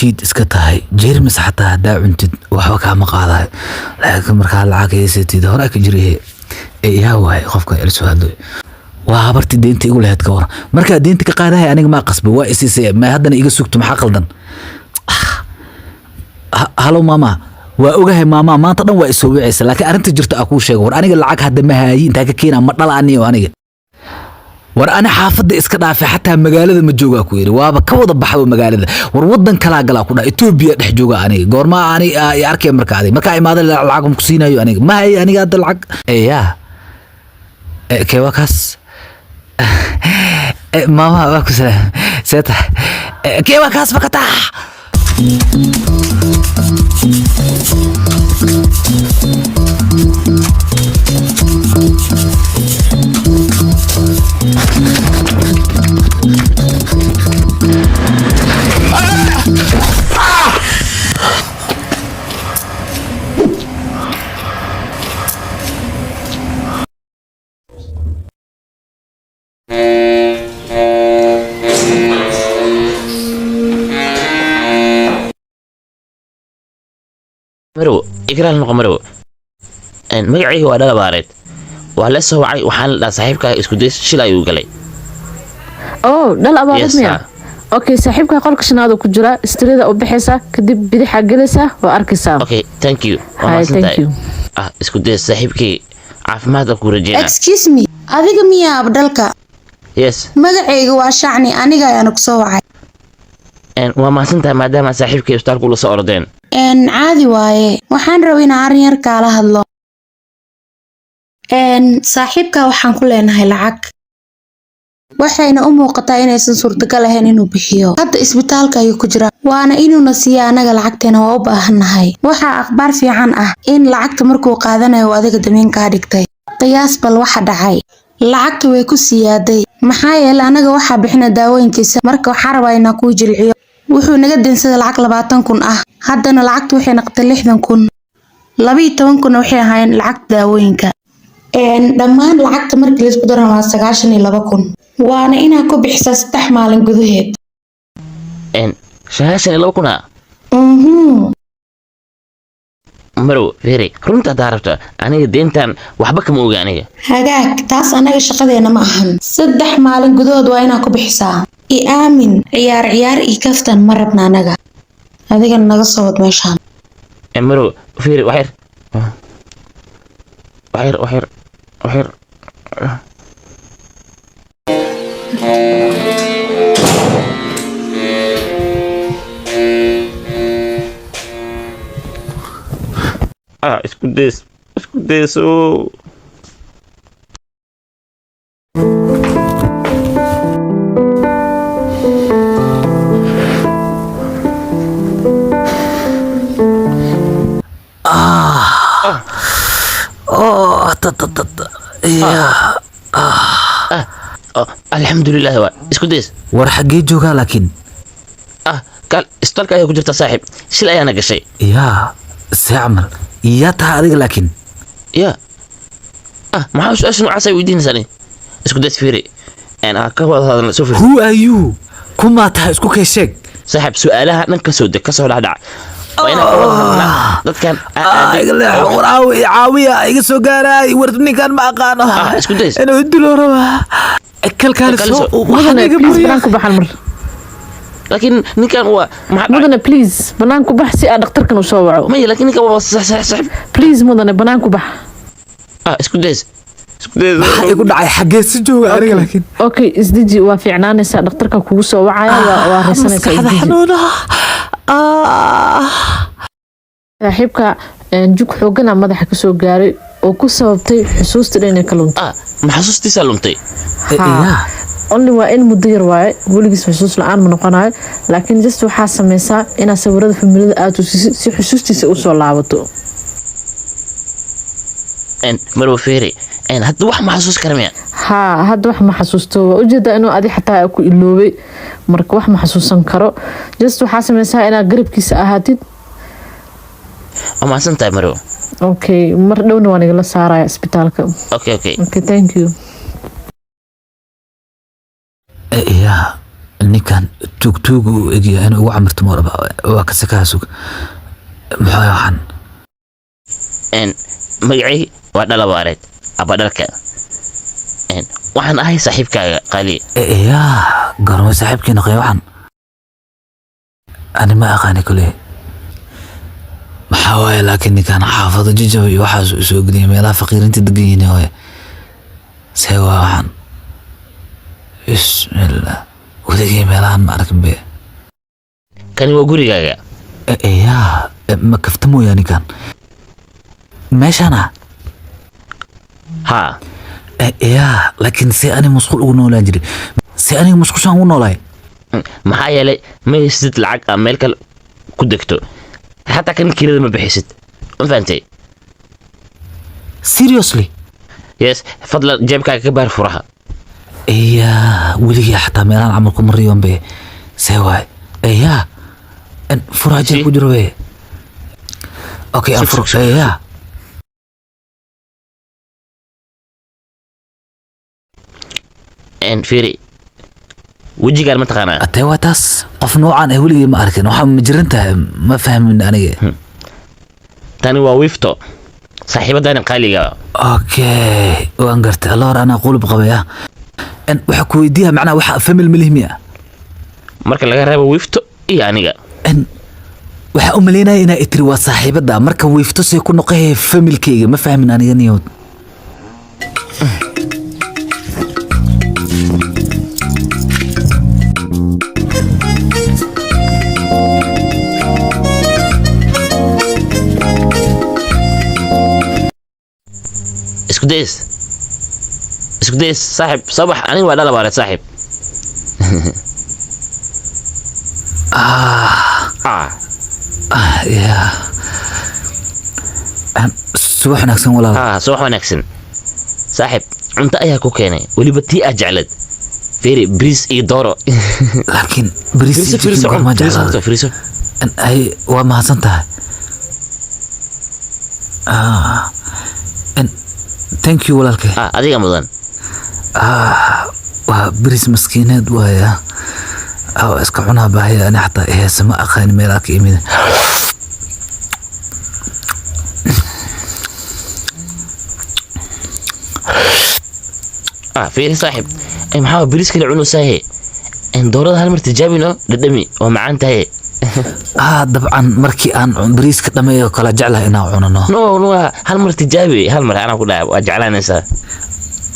Shiid iska tahay, jeermis xataa haddaa cuntid waxba kaama qaadayo, laakiin markaa lacag haysatid hore ka jirahe. Yaa waay qofka ila soo hadlay? Waa habartii deynta igu lahayd. Ka waran markaa deynta ka qaadahay? Aniga maa qasbay? Waa isiisay, ma haddana iga sugto? Maxaa qaldan? Hello maama, waa ogahay maama, maanta dhan waa isoo wicaysa, laakiin arrinta jirta aa kuu sheego. War aniga lacag hadda ma haayi, intaa ka keenaa? Ma dhala aniyo aniga. War ani xaafadda iska dhaafay, xataa magaalada ma joogaa ku yidhi, waaba ka wada baxba magaalada. War wadan kalaa galaa ku dhaha, Etoobiya dhex jooga aniga. Goormaa ani i arkay? Marka adig markaa imaada lacag ma ku siinayo, aniga ma hayi, aniga hadda lacag. Yaa kee waa kaas? Maama, waa ku salaam, see tahay? Kee waa kaas bakataa? Marow, igraal noqo marow. Magacayga waa Dhalabaareed, waa la soo wacay, waxaan la dhahaa saaxiibkaa isku days shil ayuu galay. Oh, Dhal Abaareed. Yes, miya? sir. Okay, saaxiibka qolka shanaad ku jira, istrida u bixaysaa, kadib bidixaa gelaysaa, waa arkaysaa. Okay, thank you, waa Hi, mahadsantahay. thank you. Ah, isku days saaxiibkay, caafimaadka ku rajeynaa. Excuse me, adiga miyaa Abdhalka? Yes. Magacayga waa Shacni, aniga ayaana kusoo wacay. Waa mahadsantahay maadaama saaxiibkay isbitaalka ula soo ordeen. Caadi waaye, waxaan rabay inaan arrin yar kaala hadlo. Saaxiibka waxaan ku leenahay lacag, waxayna u muuqataa inaysan suurtagal ahayn inuu bixiyo. Hadda isbitaalka ayuu ku jiraa, waana inuuna siiya anaga lacagteena, waa u baahannahay. Waxaa akhbaar fiican ah in lacagta markuu qaadanayo uu adiga damiin kaa dhigtay. Qiyaas bal waxa dhacay? Lacagta way ku siyaaday, maxaa yeelay anaga waxaa bixina daawooyinkiisa. Marka waxaa rabaa inaan kuu jilciyo. Wuxuu naga deensaday lacag 20,000 ah, haddana lacagta waxay noqotay 60,000. 12,000 waxay ahaayeen lacagta daawooyinka. Dhammaan lacagta markii laisku daran waa 92,000, waana inaa ku bixisaa 3 maalin gudaheed. 92,000 ah? Mhm. Marow, fiiri, runta haddaa rabto, aniga deyntan waxba kama oga aniga. Hagaag, taas anaga shaqadeena ma ahan. 3 maalin gudahood waa inaa ku bixisaa. I aamin, ciyaar ciyaar iyo kaftan ma rabna anaga. Adigana naga soo wad meeshaan. Marow, fiiri, waxyar, waxyar, waxyar, waxyar. Ah, isku days, isku dayso. Oh, ta ta ta ta. Ya. Ah, oh, alxamdulilah, waa isku days. War xaggee joogaa laakiin? Ah, kaal, isbitaalka ayaa ku jirta saaxiib, shil ayaana gashay. Yaa, see camal? Yaa tahay adiga laakiin? Ya, ah, maxaa su-aasha noocaas ay weydiinaysaa? Isku days, fiiri, ah, ka wada hadalna soo fiirsa. Who are you? Kumaa tahay? Isku kay sheeg. Saaxiib, su-aalaha dhan kasoo deg, kasoo dhacdhac, waa inaan ka wada hadalnaa dadkan. Ah, iga leexo. War caawi, caawiya, iga soo gaaraay. War ninkan ma aqaano. Ah, isku days. Inuu dilo rabaa kalkaaliso. Kalkaaliso. Waxaan Mudane, iga please. buriyaa. Banaan ku baxan mar. Laakiin ninkan waa maxaa dhacay? Mudane, please, banaan ku bax si aad dhakhtarkan u soo waco. Maya, laakiin ninkan waa sax sax saaxiib. Please mudane, banaan ku bax. Ah, isku days, isku days. Maxaa igu dhacay? Xaggee si jooga aniga laakiin? Okay, isdeji, waa fiicnaanaysaa, dhakhtarka kugu soo wacaya, waa raysanaysaa. Maskaxda Isdeji. xanuuna, ah. Saaxiibka jug xoogana madaxa kasoo gaaray oo ku sababtay xusuusta dhan inay ka lunto. Ah, ma xasuustiisaa luntay? Haa. Ya. Only waa in muddo yar waaye, weligiis xusuus la-aan ma noqonayo, laakiin just waxaa sameysaa inaad sawirada familada aad tusisid si xusuustiisa usoo laabato. Marwa, fiiri, hadda wax ma xasuus kara miya? Haa, hadda wax ma xasuusto. Waa ujeedaa inuu adi xataa ku iloobay, marka wax ma xasuusan karo. Just waxaa sameysaa inaad garabkiisa ahaatid. Waa mahadsan tahay, Marwa. Okay, mar dhowna waan igala saaraya isbitaalka. Okay. Okay, thank you. Ya. Ninkan tuugtuugu u egyahay inuu ugu camirto mooraba waa ka sakaa. Sug, muxuu waxaan? Magacay waa Dhalabaareed, abadhalka. Waxaan ahay saaxiibkaaga qaali. Yaa, garmo saaxiibkii noqday? Waxaan ani ma aqaani kule maxaa waaye, laakiin ninkan xaafado jajaba iyo waxaas u soo geliyay, meelaha faqiirinta degan yihiin waaye. See waa waxaan? Bismillah, weligay meelahan ma arkin be. Kani waa gurigaaga. Yaa, ma kafta mooyaa ninkan meeshana? Haa. Yaa, laakiin see ani musqul ugu noolaan jiray? See aniga musqushaan ugu noolaay? Maxaa yeelay ma haysid lacag aa meel kale ku degto, xataa kan kirada ma bixisid, ma fahantay? Seriously? Yes, fadlan jeebkaaga ka baar furaha. Yaa, weligii xataa meelahan camal kuma riyoon be. See waay? Yaa, furaha jeeb ku jiro be. Okay, aan Sug, furo. sug, sug. Yaa. Fiiri wejigaan, ma taqaanaa? Atee waa taas? Qof noocaan ah weligii ma arkin. Waxaa ma jiran tahay? Ma fahmin aniga. Tani waa Wifto, saaxiibadani qaaliga. Okay, waan gartay. Alla hor anaa qulub qabaya. Waxaa ku weydiiya, macnaha waxa family ma lihi miya? Marka laga reebo Wifto iyo aniga. Waxaa u malaynaya inaa itiri waa saaxiibada. Marka Wiifto say ku noqohe familkeyga? Ma fahmin aniga niyood. Isku days, isku days, saaxib, soo bax. Aniga waa Dhalabaareed, saaxib. Ah, yaa. Subax wanaagsan, walaal. Ah, subax wanaagsan, saaxib. Cunto ayaa ku keenay, weliba tii aad jecleed. Fiiri, bariis iyo dooro. Laakiin bariis iyo Firiso, firiso. chicken goormaa Firiso. jeclaaday? Firiso. Ay, waa mahadsan tahay. Thank you, walaalkay. Ah, adiga mudan. Ah, waa bariis maskiineed waaya. Ah, waa iska cunaa, baahida ani xataa heese ma aqaan meel ka imid. Ah, fiiri saaxib. Ay, maxaa bariis kale cunusaahe? Doorada hal mar tijaabino, dhadhami, waa macaan tahay. Ah, dabcan markii aan bariiska dhameeyo kala jeclahay inaan cunano. No, no, hal mar tijaabi, hal mar anaa ku dhaha, waa jeclaanaysaa.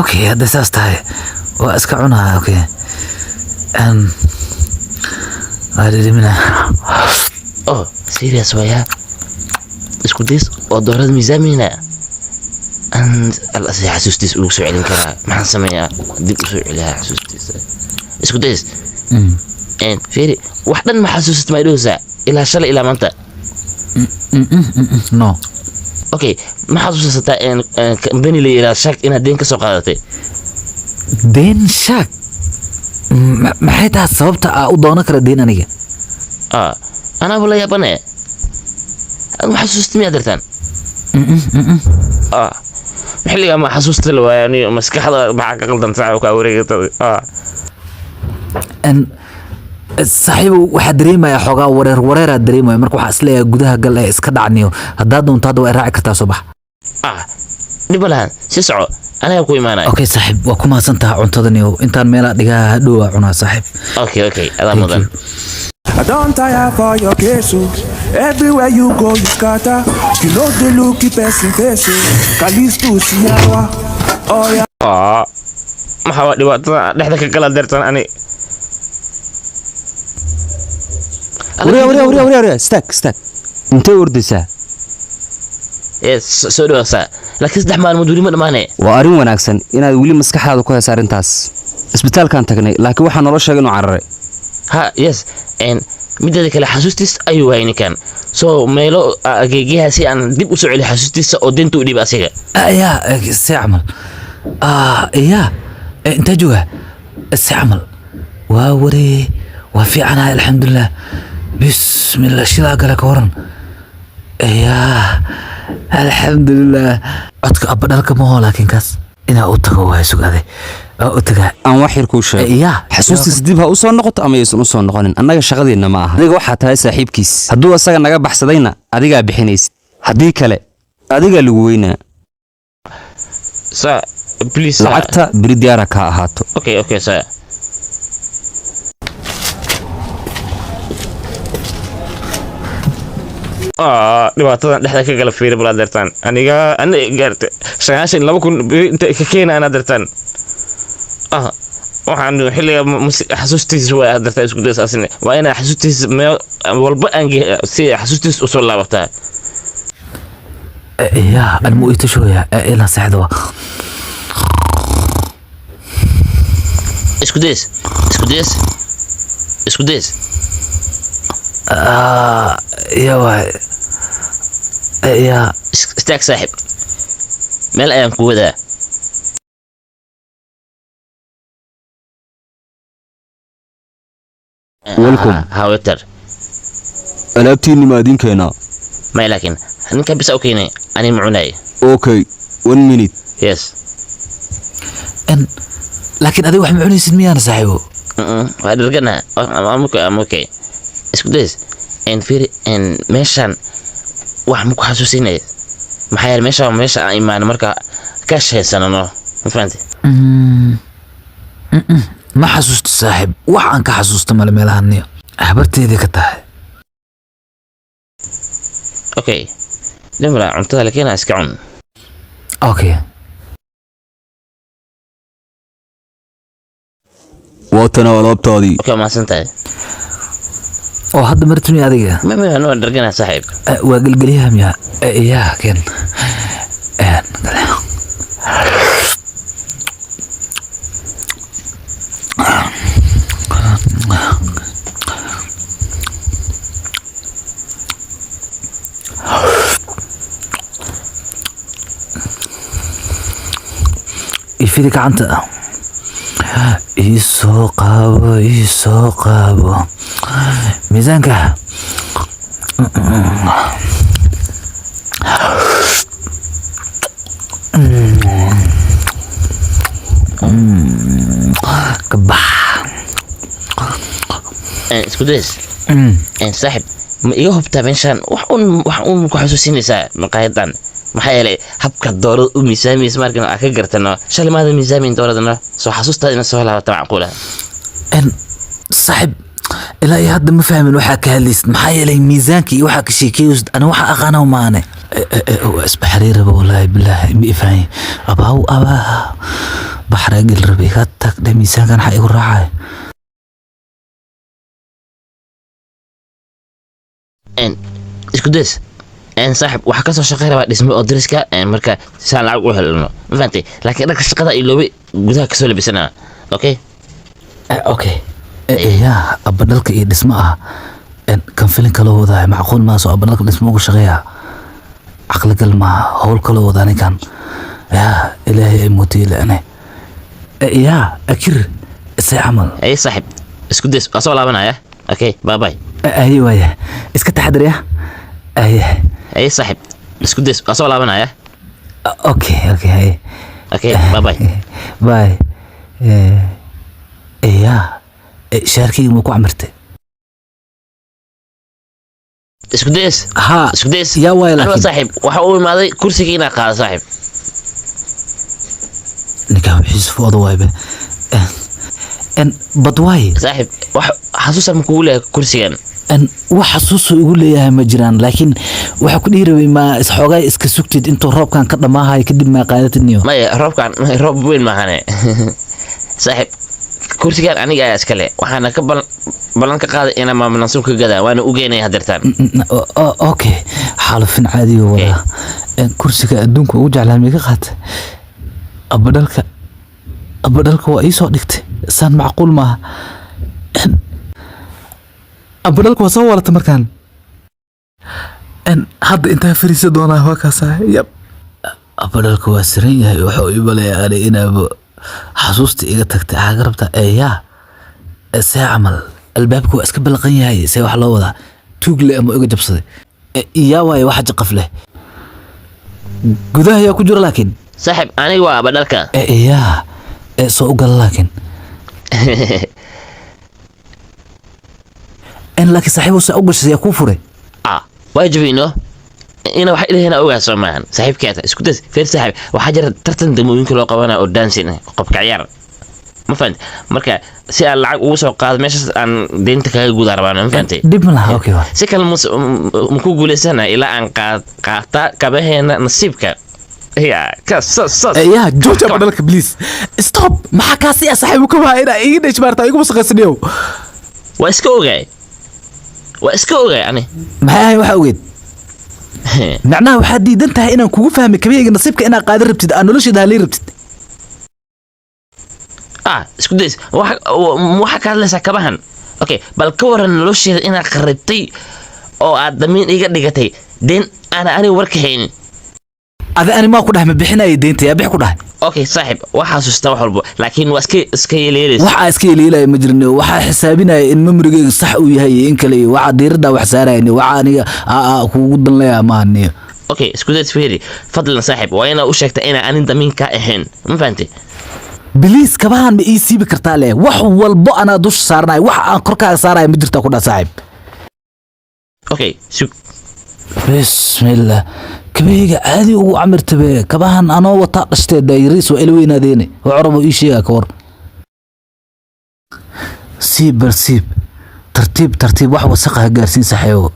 Okay, hadday saas tahay waa iska cunaa. Okay, waa dhadhamina. Oh, serious waaya. Isku days oo doorada miisaamina and alla si xasuustiisa ugu soo celin karaa. Maxaan sameeyaa? Dib u soo celiyaa xasuustiisa, isku days. Fiiri, wax dhan ma xasuusat, ma idhahaysaa ilaa shalay ilaa maanta? No. Okay, ma xasuusataa company la yidhaha Shak inaad deen ka soo qaadatay? Deen Shak? Maxay tahay sababta aa u doonan kara deen aniga? Ah, anaaba la yaabane. Aad ma xasuusta miyaad dirtaan? Ah, xilligaa ma xasuusta la waaya aniyo maskaxda maxaa ka qaldan saaca kaa wareegata? Ah. Saaxiibow, waxaa dareemaya xoogaa wareer, wareeraa dareemaya. Marka waxaa isleeyahay gudaha gal ee iska dhacniyo. Haddaad doonto hadda waa i raaci kartaa, soo bax. Ah, dhib ma lahan, si soco, anaga ku imaanaya. Okay saaxiib, waa ku mahadsan tahay cuntadaniyo. Intaan meelaa dhigaa hadhow waa cunaa, saaxiib. Okay, adaa Thank mudan. you. I don't tire for your case, oh. Everywhere you go, you scatter. You know they look the person face, oh. Kalisto siyawa. Oh yeah. Ah, maxaa waa dhibaatada dhexda ka kala dirtan ani? Waryaa, waryaa, waryaa, waryaa, waryaa, istaag, istaag! Intee ordaysaa? Yes, soo dhawaasaa, laakiin 3 maalmood weli ma dhammaane. Waa arrin wanaagsan inaad weli maskaxdaada ku haysa arrintaas. Isbitaalkaan tagnay, laakiin waxaa naloo sheegay inuu cararay. Ha, yes. Mideeda kale xasuustiis ayuu waayay ninkan, so meelo ageegyaha si aan dib u soo celiyo xasuustiisa oo deynta u dhiib asiga. Yaa, see camal? Ah, yaa, intee jooga? See camal? Waa waree, waa fiicanahay, alxamdulilah. Bismillah, shilaa gale, ka waran? Yaa, alxamdulilah. Codka abba dhalka maho, laakiin kaas inaa u tago waa sugaade. Waa u tagaa. Aan wax yar kuu sheego. Yaa. Xasuustiis dib ha u soo noqoto ama yaysan u soo noqonin, annaga shaqadeenna ma aha. Adiga waxaa tahay saaxiibkiis. Hadduu asaga naga baxsadayna, adigaa bixinaysid. Haddii kale, adigaa lagu weynaa. Sir, please, sir. Lacagta beri diyaara kaa ahaato. Okay, sir. Dhibaatadan dhexda ka gala, fiiri balaad dartaan aniga ana gaarta 92,000 beri inta ka keena anaa dartaan. Waxaan xilliga xasuustiisa waa dartaa. Isku days asine waa inaa xasuustiisa meel walba aan si xasuustiisa usoo laabataa. Yaa anmu itashooya ilaa seexda waa. Isku days, isku days, isku days. Ya waay, yaa. Istaag saaxib, meel ayaan ku wadaa. Welcome. Ha, waiter. Alaabtiinni ma idin keenaa? May, laakiin ninka bisa u keenay, ani ma cunay. Okay, one minute. Yes. Laakiin adiga wax ma cunaysid miyaana, saaxiibo? Waa dhargana. I'm okay, I'm okay. Isku days en fiiri en meeshan wax ma ku xasuusinay? Maxaa yeelay meeshan waa meesha aan imaano marka cash haysanano, ma fahanti? Ma xasuusto saaxiib, wax aan ka xasuusto male meelahan niyo habarteedii ka tahay. Okay, dhimra cuntada la keenaa, iska cun. Okay. Waatana alaabtaadii. Okay, mahadsan tahay. Oo hadda martumi adiga? Ma waa dhargana, saaxiib. Waa gelgelyaha miya? Yaa ken. Kale. Ifidi gacanta, ii soo qaabo, ii soo qaabo miisaanka. Ka bax. Isku days. Saaxiib, ma iga hubtaa meeshan wax un ku xasuusinaysaa maqaayadan? Maxaa yeelay habka doorada u miisaamaysa markan aa ka gartano, shalay maada miisaamin dooradano, soo xasuustaada ina soo laabata macquula. Saaxiib, ilaa iyo hadda ma fahmin waxaa ka hadlaysid. Maxaa yeelay miisaanka iyo waxaa ka sheekeysid ani waxa aqaana maane. Waa isbaxariiraba, wallaahi bilaahi ma ifahmin. Abaaw abaa baxraa gel rabe, ka tag dhe. Miisaankan waxaa igu raacay. Isku days. Saaxiib, waxaa kasoo shaqey rabaa dhismo oo dariska marka saan lacag u helno, ma fahantay? Laakiin dharka shaqada iloobay, gudaha kasoo labisanaa, okay? Okay. Yaa abadhalka iyo dhismo ah kan filin kaloo wadaa macquul maa. Soo abadhalka dhismo uga shaqeeya caqligal maaha. Howl kaloo wadaa ninkan. Yaa ilaahay ay mootay la'ane. Yaa akir isay camal. Ay saaxiib, isku days, waa soo laabanaya. Okay, bye bye. Aye, waaya, iska taxadir ya. Aye. Ay saaxiib, isku days, waa soo laabanaya. Okay, aye. Okay, bye bye. Bye. Yaa shaarkayga ma ku camirtay? Isku days. Ha. Isku days. Yaa waaya? Anoo laakiin saaxiib, waxa uu imaaday kursiga inaa qaado, saaxiib. Ninkaan wixiisa fooda waaybe en bad waay. Saaxiib, wax xasuusa ma kugu leeyahay kursigan? Wax xasuusu igu leeyahay ma jiraan, laakiin waxaa ku dhihi rabay ma isxoogaa iska sugtid intuu roobkan ka dhamaahayo, kadib maa qaadatid niyo. Maya, roobkan roob weyn maahane. Saaxiib, kursigan aniga ayaa iskale, waxaana ka ballan ka qaaday inaan maamulnasuur ka gadaa, waana u geynaya hadeertaan. Okay, xaalufin caadiga wadaa. Kursiga adduunka ugu jeclaa miga qaatay abadhalka. Abadhalka waa ii soo dhigtay, saan macquul maaha. Abadhalka waa soo walata markaan. Hadda intaa fariisa doonaa, waa kaasaa. Yab, abadhalka waa siran yahay. Wuxuu ii baleeya ani inaaba xasuusta iga tagtay. Xaaga rabtaa yaa see camal? Albaabka waa iska balaqan yahay. See wax loo wadaa? Tuug le ama iga jabsaday? Yaa waaye waxa jaqaf leh gudaha yaa ku jira laakiin? Saaxiib, aniga waa abadhalka. Yaa Ee soo u gala laakiin. En laakiin saaxiibow, saa u gashay, yaa kuu furay? Ah, waa jabino ina wax ilahina ogaa soo maahan. Saaxiibkeeta isku days feer. Saaxiib, waxaa jira tartan degmooyinka loo qabanaya oo dancing ah, qobka ciyaar, ma fahanti? Marka si aan lacag ugu soo qaado meeshaas aan deynta kaga gudaa rabaan, ma fahantay? Dhib ma laha, okay waa. Si kale maku guulaysana ilaa aan qaata kabaheena nasiibka ya ka saas. Yaa jooja badalka, please stop. Maxaa kaasi ah, saaxiibo? Kabaha inaa iga dhesh maarta igu wasaqaysaniyow. Waa iska ogaay, waa iska ogaay ani. Maxay ahayn waxa ogeed? Macnaha waxaad diidan tahay inaan kugu fahmay kabahayga nasiibka inaad qaadan rabtid, aad nolosheeda halay rabtid. Ah, isku days, waxaa ka hadlaysaa kabahan. Okay, bal ka waran nolosheeda inaad qaribtay oo aad damiin iga dhigatay deen aana aniga warka haynin? Adi ani maa ku dhahay ma bixinaya deynta? Yaa bix ku dhahay? Okay saaxib, waa xasuustaa wax walbo, laakiin waa iska yeeleyelaysa. Waxaa iska yeelyeelaya ma jirin. Waxaa xisaabinaya in memorygeyga sax uu yahay iyo in kale, iyo waxaa diiraddaa wax saaraya. Waxaa aniga aa kugu danleeya maaha niyo. Okay, isku days, fiiri, fadlan saaxib, waa inaad u sheegta inaa anin damiin ka ahayn, ma fahantay? Please, kabahan ma ii siibi kartaa leh? Wax walbo anaa dusha saaranayo, wax aan korkaaga saaraya ma jirtaa ku dhaa, saaxiib. Okay, sug. Bismillah, kabahayga caadi ugu camirtabe. Kabahan anoo wataa dhashtee daayiriis waa ila weynaadeene. Waa corabo ii sheegaa ka war. Siib bal, siib tartiib tartiib, wax wasaqa ha gaarsiin saxeego.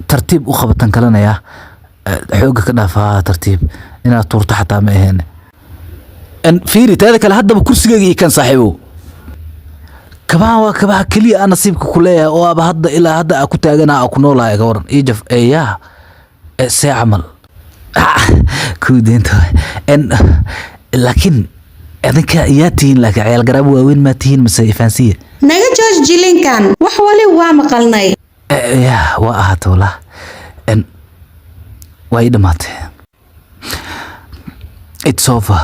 Tartiib u qabatan kalanayaa, xoogga ka dhaafaa, tartiib inaad tuurto xataa ma aheen. Fiiri, teeda kale haddaba kursigeyga ii kan, saaxiibow. Kabahan waa kabaha keliya aan nasiibka ku leeyahay oo aba hadda ilaa hadda aa ku taagana, aa ku noolahay. Ka waran ii jaf eeyaa see camal kuu deynta en? Laakiin adinka yaa tihiin? Laakiin ciyaal garaabo waaweyn maa tihiin mise fahansiya? Naga jooj jilinkan, wax wali waa maqalnay. Ya waa ahaata wallah. En waa ii dhamaatay, it's over.